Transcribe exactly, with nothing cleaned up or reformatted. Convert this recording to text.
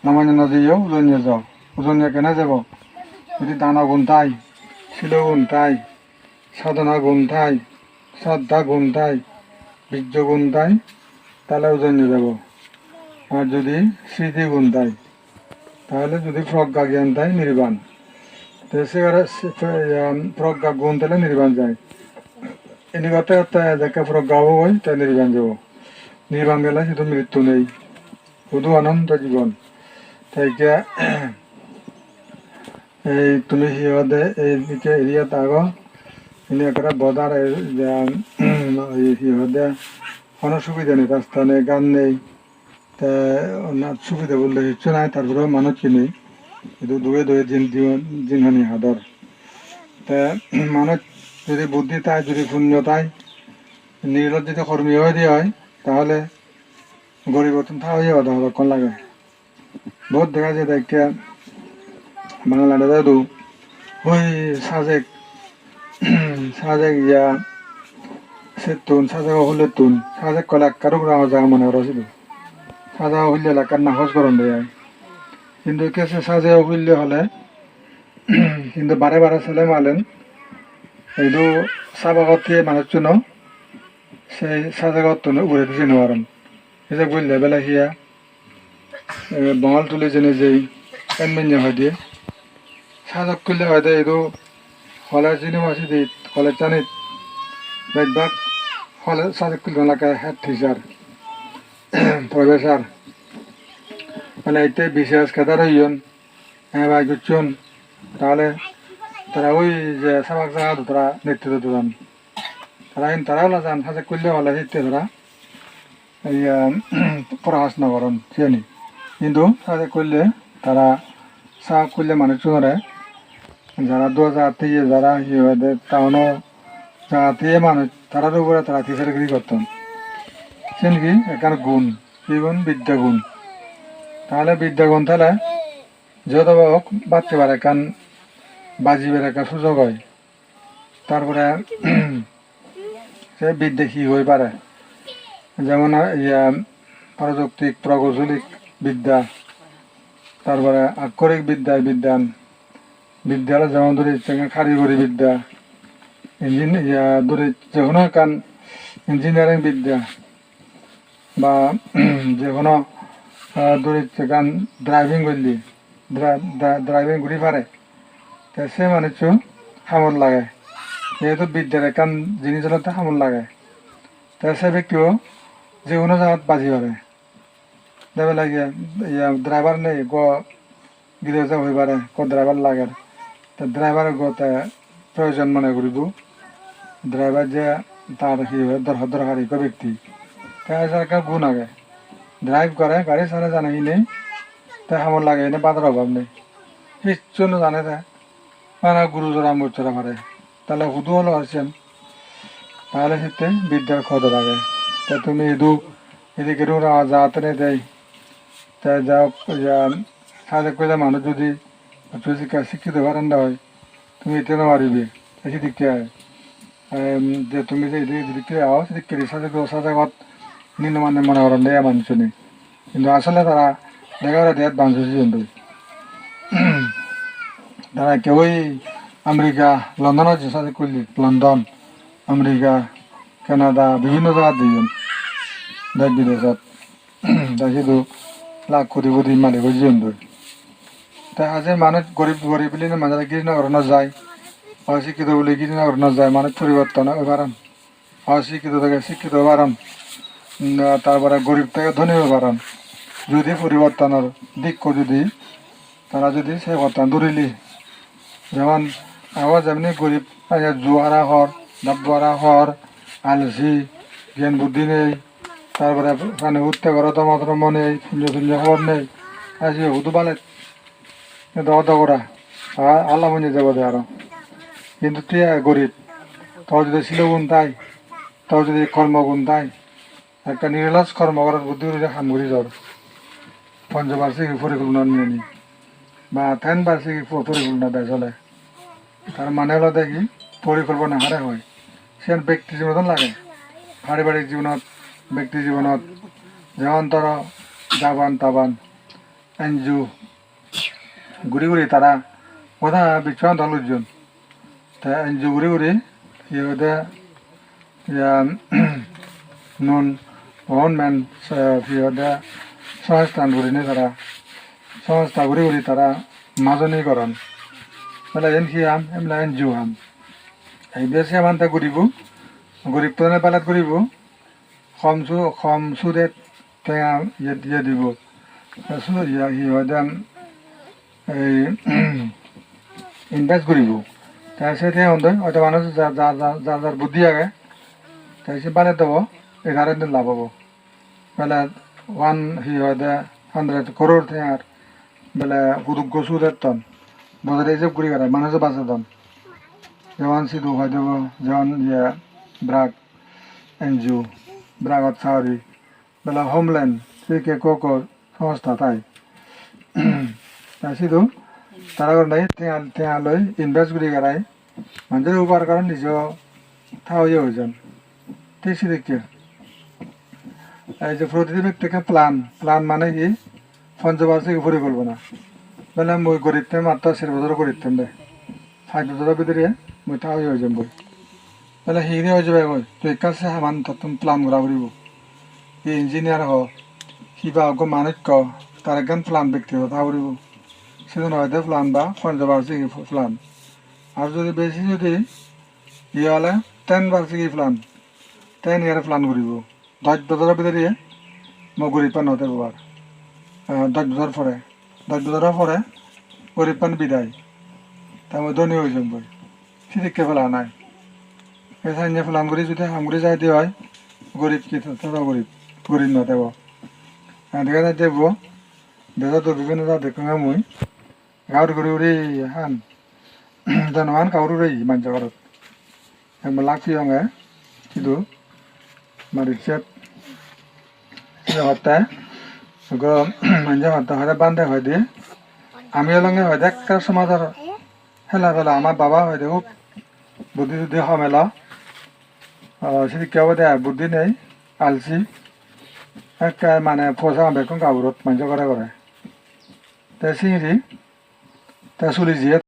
Namanyo no jeyo, ujonyo jo. Ujonyo kene jebo? Jodi dano gun thai, silo gun thai, sadhona gun thai, sraddha gun thai, bijjo gun thai, tale ujonyo jebo. Ar jodi sriti gun thai, tale jodi progga gyan thai, nirban. Te se are se, se, em, progga gun thale nirban jai. Ini gotte gotte jekke progga obo goi, te nirban jebo. Nirban gele sidu mrittu nei. Hudu anando jibon. Te ikke, ei tumi hi hoide, ei ikke area-t ago, ini ekkere border area, ei hi hoide, hono subide nei, rasta nei, ghar nei. Te ona subide bolte hissu nai, tar pore manuj hini idu duge duge jin, jin, jinhani hadon. Te manuj jodi buddhi thai, jodi punyo thai, nirloj jodi kormi oide oi, tahole goribottun tha oye hoda hodokkon lage. Bohut dega jai de ikke Bangladesh-odu, oi sajek, sajek iya, settun, sajego hullettun, sajek hole ekka rug ranga jaga mone goro sidu. Sajego hulle hole ekka nahos goron de ai. Hintu ikke se sajego hulle hole, hintu bare bare sele malen, idu sabagot thiye manucchuno, se sajegottun uguredi jei no paron. Ejek boi level-e hiye, eh, bongol tuli jeinei jei, en mennye hoide. Sajek kulle hoide idu college, university, college-anit bej bak college sajek kulle lage head teacher, professor. Mane itte B C S cadre oyon, M A gocchon, tahole tara oi je sabak jagat tara netritto dedon. Tara hin tara ola jan sajek kulle hole hitte tara iya, porahas no goron siyeni. Hintu sajek kulle tara sajek kulle manuchunore jara dua jagat thiye, jara hi hoide town-o jagat thiye manuj, tarar ugure tara teacher giri gotton. Siyen hi ekkan gun, hi gun? Bidya gun. Tahole bidya gun thale jodo hok battibar ekkan, bajibar ekkan sujog oi. Tar pore se bidya hi hoi pare? Jemon, iya, projuktik, prokousolik bidya, tar pore akkorik bidya, bidyan, bidya ole jemon dhuri icche karigori bidya, engine, iya, dhuri je hono ekkan engineering bidya, ba je hono, ah, dhuri ekkan driving golle, dra-, dra-, driving guri pare, te se manuccho hamot lage. Jehetu bidyar ekkan jinis olode hamot lage. Te se bektiyo je hono jagat baji pare. Debe lage, iya, driver nei, go gire ja hoi pare, ekko driver lager. Te driver ekko te proyojon mone guribo. Driver je tar hi hoi dor-, dorkari ekko bekti. Te ejor ekka gun age. Drive gore, gari sale jane hi nei. Te hamot lageyene bador obab nei. Hissu no jane te. Bana guru jora mot jora pare. Tale hudu olo ar siyen? Tale hitte bidyar kodor age. Te tumi idu, idu guru ra ja tene dei. Te ja hok, ja, sajek pele manuj judi uccho sikkha sikkito paron de oi, tumi ete no paribe. Te sidikke ai. Em, je tumi je idu, idu sikke ago, sidikke ri sajek, sajegot nino mane mone goron de ai manuchchune. Hintu asole tara dega jai de advance oi jeyondoi. Tara ekke oi America, London-ot je sajek kulle, London, America, Canada, bibhinno jagat jeyon, desh bideshot. Te sidu lakh koti poti malik oi jeyondoi. Te haje manuj gorib, gorib bili manuj giri no guri no jai, osikkito bili giri no guri no jai, manuj poriborton oi paron. Osikkito theke sikkito oi paron, mm, tar pore gorib theke dhoni oi paron. Judi poribortonor dikko judi tara judi se pottan dhurile, jemon abo jemni gorib, age juo hara hor, dabbo hara hor, alsi, gyan buddhi nei, tar pore prani utte goro domo dhormo nei, punyo sunyo hobor nei, aji hudu balet. Edo odo gora, a-, Allah monye jebo de aro. Hintu tui age gorib, tor jodi silo gun thai, tor jodi kormo gun thai, ekka niroloj kormo goror buddhi guri ham guri jor. Poncho barshiki porikolpona niyeni, ba ten barshiki po-, porikolpona de sole. Tar mane olode hi, porikolpona hare hoi? Siyan bekti jibonot lage. Paribarik jibonot, bekti jibonot, jemon dhoro jaban taban, N G O guri guri tara goda biswan dol ujjon. Te N G O guri guri hi hoide, iyan, non government, eh, hi hoide, songsthan gurinei tara, songstha guri guri tara majoni goron. Bele iyen hi ham? Emla N G O ham. Ei besi amante guribo, guribo tone belet guribo, hom su-, hom sudet tenga iye, iye dibo. Te su-, iye, hi hoide, ei, invest guribo. Te se tenga honde, hoito manuj ja-, ja-, ja-, jar jar buddhi age, te se bale debo, ekkan din lab obo. Bele one, hi hoide, hundred crore tengar bele huduggo sud etton. Bojore ijeb guri gare, manujo bajadon. Jemon sidu hoide bo, jemon iye, BRAC, N G O, BRAC-ot sagori, bele Homeland, sekke ekko ekko songstha thai. Ta sidu tara gorondai tenga, tenga loi invest guri garai manjor upokar goron, nijo thaoye oijon. Thik sedokke. Ei je protiti bekti ekkan plan, plan mane hi? Ponchobarshiki porikolpona. Bele mui guritte matto ser bojor guritte de. Pach bojoro bidire mui thaoye oi jemboi. Tale hi guri oi jebegoi? Tui ekka se haman tottun plan gora puribo. Hi engineer ho, hi ba ekko manuj ho, tar ekkan plan bektigoto tha puribo. Sigun hoide plan ba ponchobarshiki plan. Ar jodi besi jodi iye ole ten barshiki plan, ten year plan guribo. Dosh bojoro bidire mo gurippan no thebo ar. Ah, dosh bojor pore, dosh bojoro pore gurippan bidai. Ta mui dhoni oi jemboi. Sidikke plan ai. Ei sanye plan guri judi ham guri jai de oi, gurip hi to, to gurip, gurip no thebo. Ah, dega jai de bo, dejo to bibhinno jat dekkonge mui. Gaur guri guri han. Jonoman gaur guri manjo gorot. Ek malak piyonge, sidu, mari set. Sidu hotte, go, manje hotte hoide bande hoide. Ami olonge hoide ekka somajor hela bela, ama baba hoide hub buddhi suddhi hom elo. O, sidikke obode ai, buddhi nei, alsi. Ekka mane posa bekkun gaurot manje gore gore. Te singiri, te suli jiye